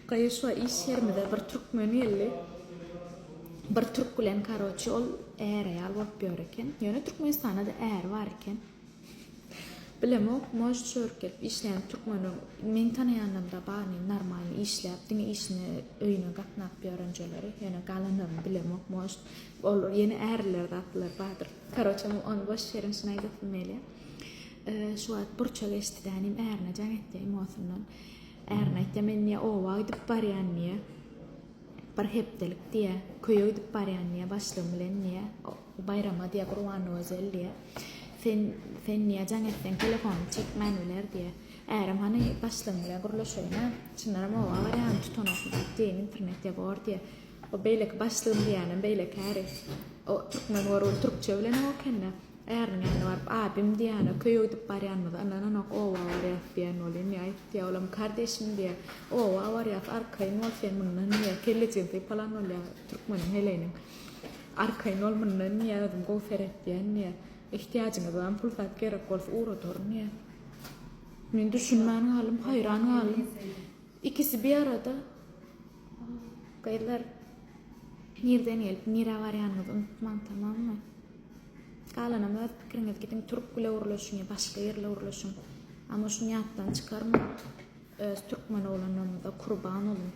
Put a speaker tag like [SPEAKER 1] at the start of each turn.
[SPEAKER 1] Gaýy şu iş ýerimize bir türkmen geldi. Bir türk bilen karoçi ol är-aýal bolup ýör eken. Ýöne Türkmenistanda-da äri bar eken. Bilemok, может çörek gelip işleýän türkmeniň meň tanaýanlarymda barny normalny işläp diňe işine öýüne gatnap ýörenjeleri ýöne galanlaryny bilemok может ol ýene ärliler zatlar bardyr. Karoçe ony boş ýeriň şuny aýdasym gelýär. Şu wagt burça geçdi dänim ärine jaň etdi imosyndan. Ärine aýtýar men diýýär oba gidip barýan diýýär. Bir hepdelik diýýär. Köýe gidip barýan diýýär başlygym bilen diýýär. Baýrama diýýär Gurbannözel diýýär. Sen sen diýýär jaň etseň telefonymy çekmän biler diýýär. Ärem hany başlygym bilen gürleşeýin-ä. Çyndanam oba barýanymy tutanokmy zat diýeýin internet ýa bor diýýär. O beýleki başlygym diýýänem beýleki äri. O türkmen görgüli türkçe bilenok ekende. Äriniň ýanyna baryp, Abim diýýän-ä, köýe gidip barýanymyzy ynananok, oba barýas diýen bolýan diýýär. Aýt diýýär, olam kardeşim diýýär. Oba barýas, arkaýyn bol sen mundan diýýär. Kellejigini sypalan bolýar türkmeniň heleýiniň. Arkaýyn bol mundan diýýär, özüm gowy seretýän diýýär. Ihtiýajyňyz barmy, pul zat gerek bolsa ugradaryn diýýär. Men düşünmän galdym, haýran galdym. Ikisi bir arada. Gyzlar, nirden gelip, nirä barýanyňyzy unutmaň, tamammy? Galanam öz pikiriňiz gidiň türk bile gürleşiň ýa başga ýerle gürleşiň. Amma şuny ýatdan çykarmaň. Öz türkmen oglanlarymyza kurban oluň.